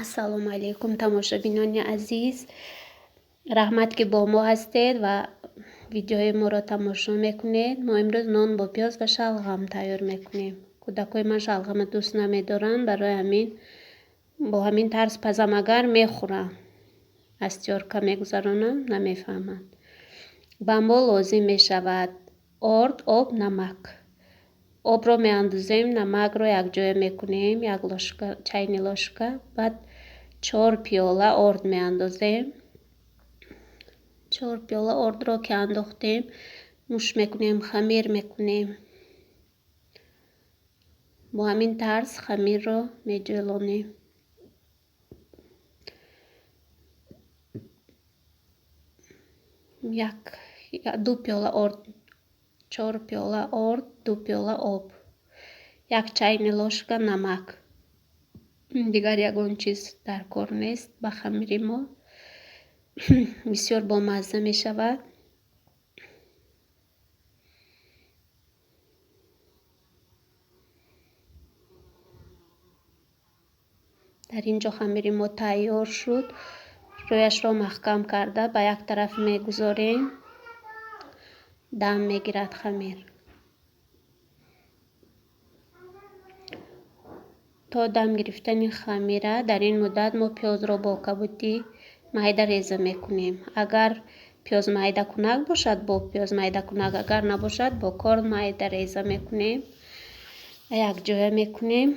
Ассалому алайкум, тамошобинони азиз. Раҳмат, ки бо мо ҳастед ва видеои моро тамошо мекунед. Мо имрӯз нон бо пиёз ва шалғам тайёр мекунем. Кӯдакои ман шалғамро дӯст намедоранд, барои ҳамин бо ҳамин тарз пазам, агар мехӯрам. Аз тёрка мегузаронам, намефаҳманд. Ба мо лозим мешавад орд, об, намак. Обро меандозем, намакро якҷоя мекунем, як ложка, чайный ложка, баъд 4 пиёла орд меандозем. 4 пиёла ордро ки андохтем, муш мекунем, хамир мекунем. Бо ҳамин тарз хамирро меҷӯлонем. Як, 2 пиёла орд, 4 пиёла орд, 2 пиёла об, 1 чайный ложка намак. Дигар ягон чиз дар кор нест ба хамири мо. Бисёр бомазза мешавад. Дар ин ҷо хамири мо тайёр шуд. Рӯяшро маҳкам карда ба як тараф мегузорем. Дам мегирад хамир. То дам гирифтани хамира дар ин муддат мо пиёзро бо кабутӣ майда реза мекунем. Агар пиёз майдакунак бошад, бо пиёз майдакунак, агар набошад, бо корд майда реза мекунем, якҷоя мекунем.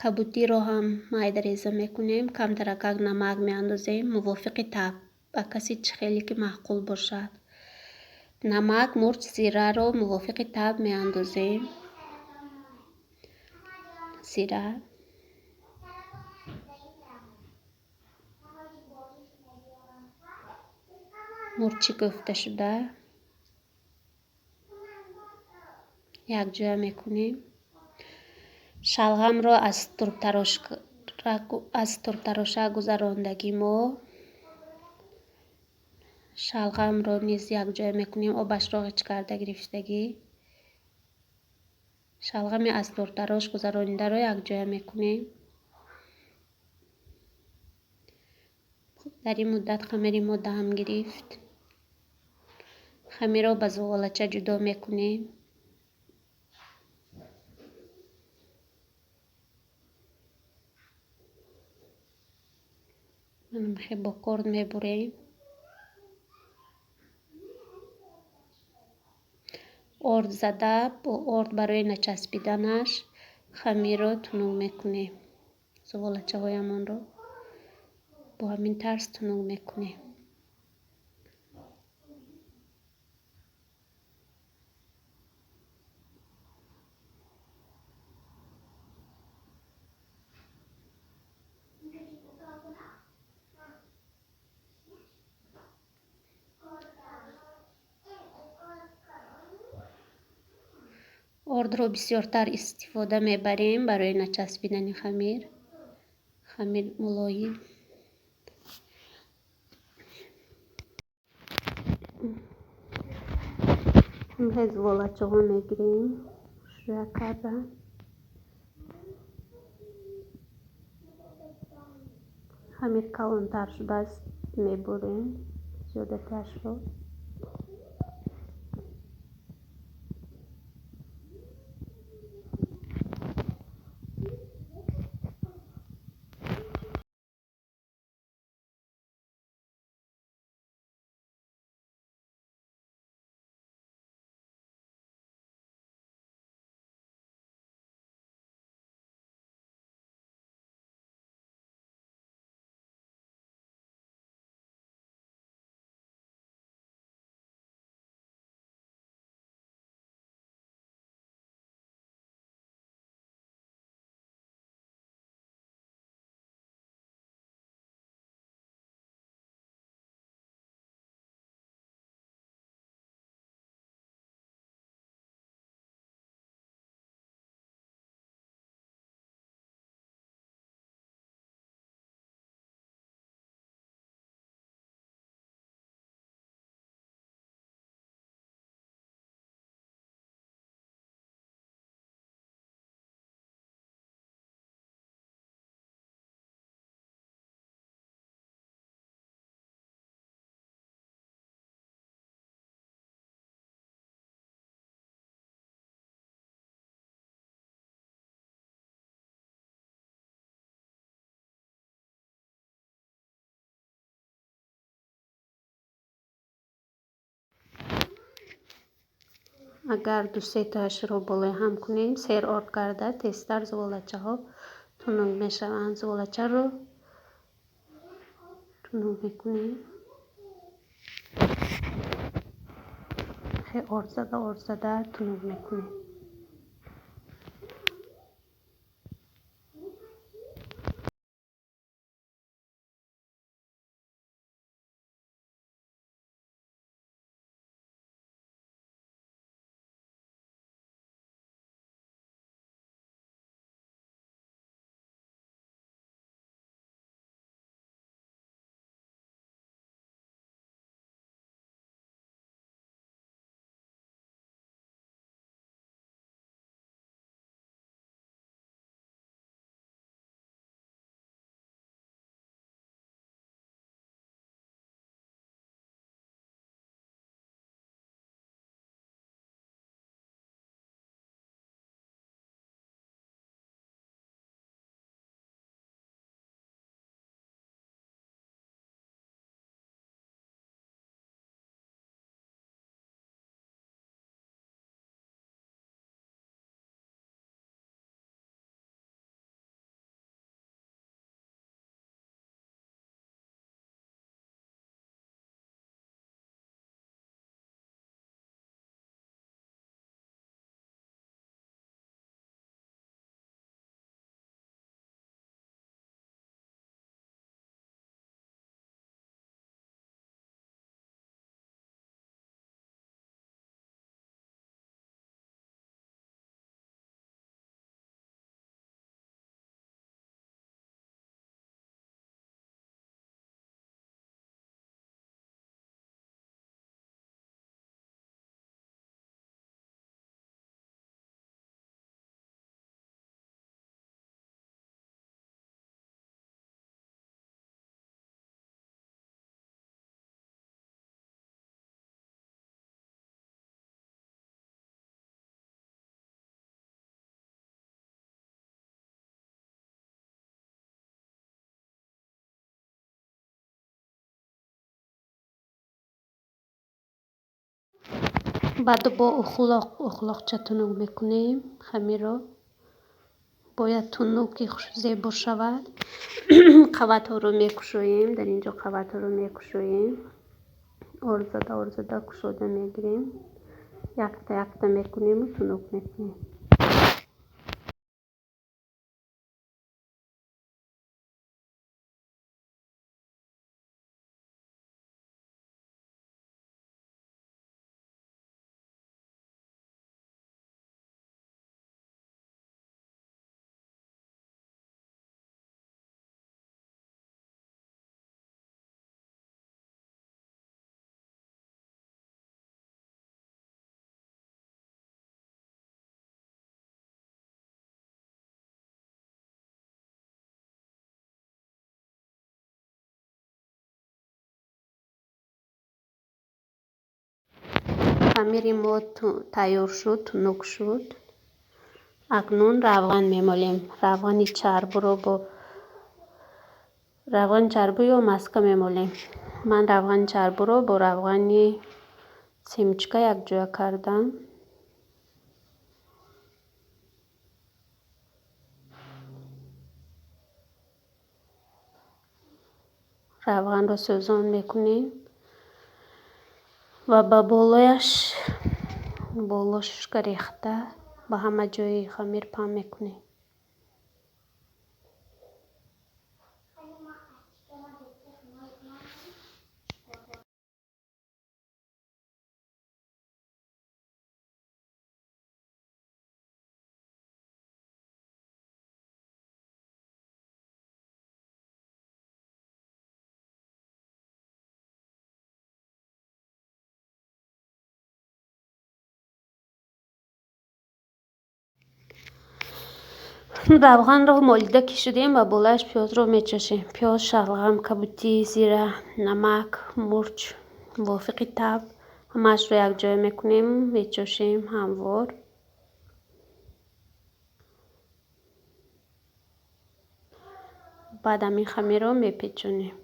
Кабутиро ҳам майда реза мекунем, камтаракак намак меандозем, мувофиқи таб, ба каси чӣ хеле ки маъқул бошад. Намак, мурч, зираро мувофиқи таб меандозем. Зира. Мурчи гуфташуда якҷоя мекунем. Шалғамро аз турбтароша гузарондагӣ мо шалғамро низ якҷоя мекунем, обашро ғич карда гирифтагӣ. Шалғами аз турбтарош гузаронидаро якҷоя мекунем. Дар ин муддат хамири мо дам гирифт. Хамирро ба зуғолача ҷудо мекунем. Бо корд мебурем. Орд зада, бо орд барои начаспиданаш хамирро тунук мекунем. Зуғолачаҳоямонро бо ҳамин тарз тунук мекунем. Ордро бисёртар истифода мебарем барои начаспидани хамир. Хамир мулоим. Зуғолачаҳо мегирем, шӯя карда. Хамир калонтар шудааст, мебурем зиёдатиашро. Агар ду-се таашро болои ҳам кунем, сер орд карда, тезтар зуволачаҳо тунук мешаванд. Зуволачаро тунук мекунем. Хеле орд зада, орд зада тунук мекунем. Баъд бо ухлоқча тунук мекунем хамирро. Бояд тунуки зебо шавад. Қаватҳоро мекушоем, дар ин ҷо қаватҳоро мекушоем. Орд зада, орд зада кушода мегирем. Якта якта мекунему тунук мекунем. Хамири мо тайёр шуд, тунук шуд. Акнун равған мемолем. Равғани чарбро бо равғани чарбу ё маска мемолем. Ман равғани чарбуро бо равғани семечка якҷоя кардам. Равғанро сӯзон мекунем ва ба болояш болошка рехта ба ҳама ҷои хамир паҳн мекунем. Равғанро молида кишидем ва болояш пиёзро мечошем. Пиёз, шалғам, кабутӣ, зира, намак, мурч мувофиқи таб ҳамаашро якҷоя мекунем, мечошем ҳамвор. Баъд ҳамин хамирро мепечонем.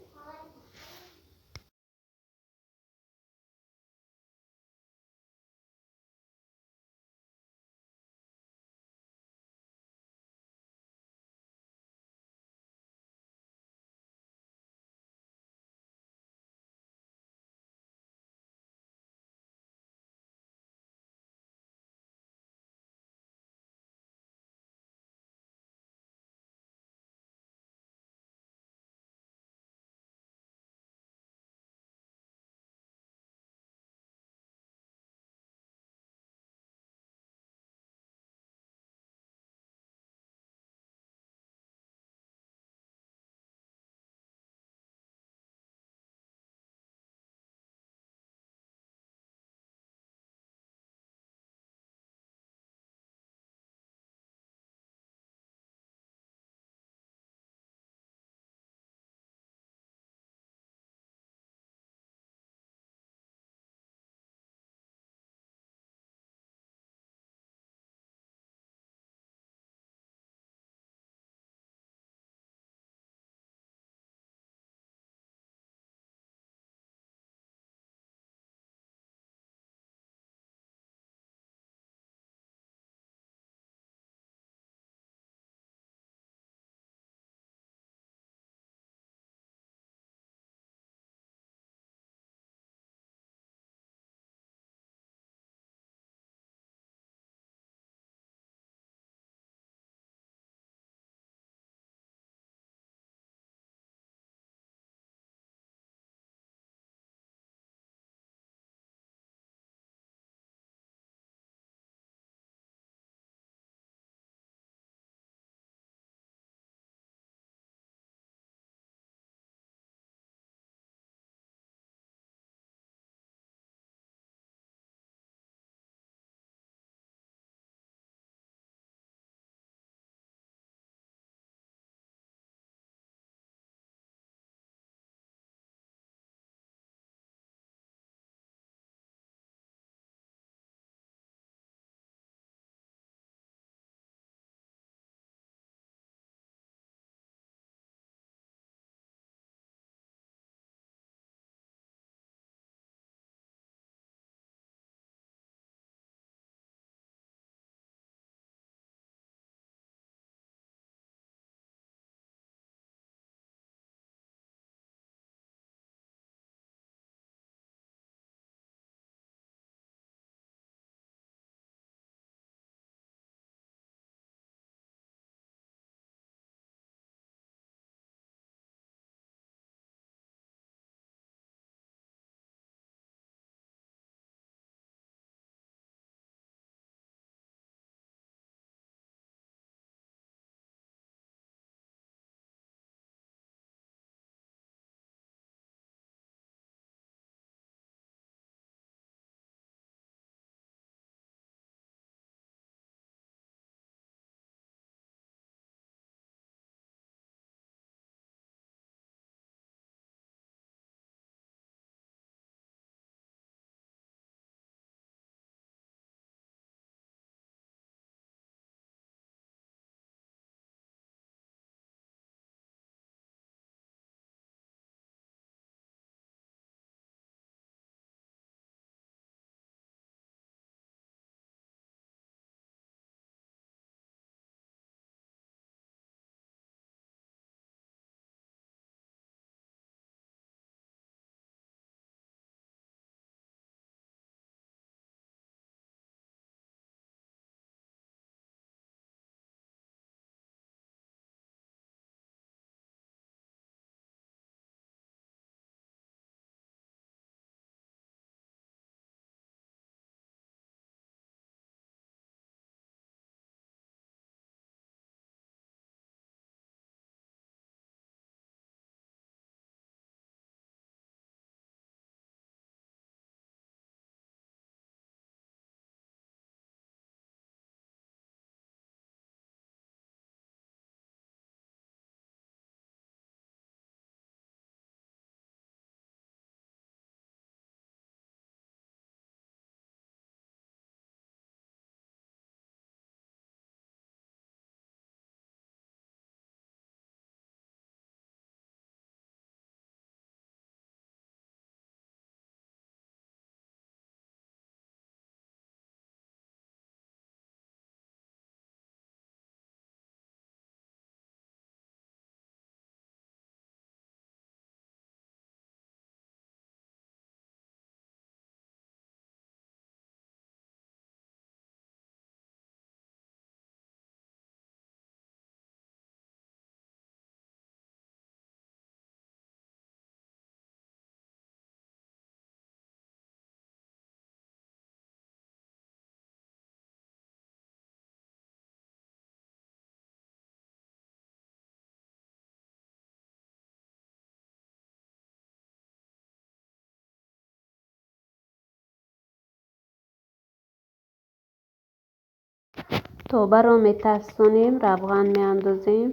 Тобаро метафсонем, равған меандозем,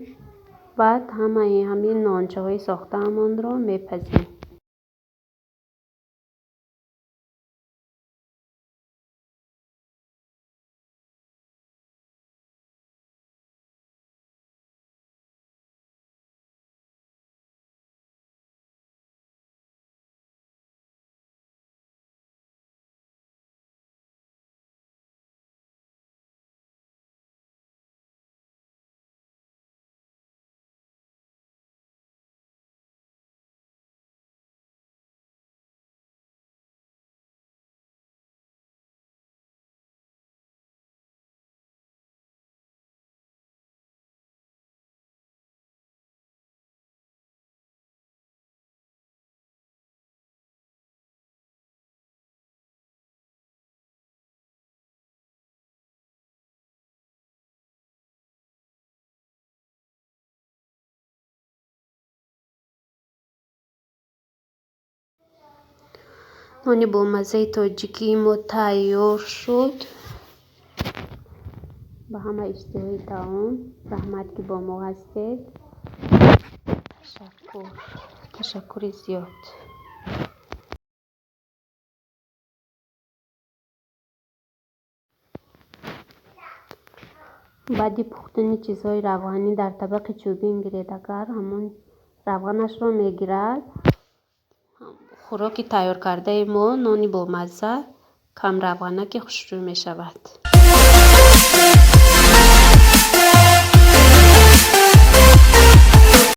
баъд ҳамаи ҳамин нончаҳои сохтаамонро мепазем. Нони бомаззаи тоҷикии мо тайёр шуд. Ба ҳама иштиҳои таом. Раҳмат, ки бо мо ҳастед. Ташаккур, ташаккури зиёд. Баъди пухтани чизҳои равғанӣ дар табақи чӯбин гиред, агар ҳамон равғанашро мегирад. Хӯроки тайёркардаи мо, нони бомазза, камравғанаки хушрӯй мешавад.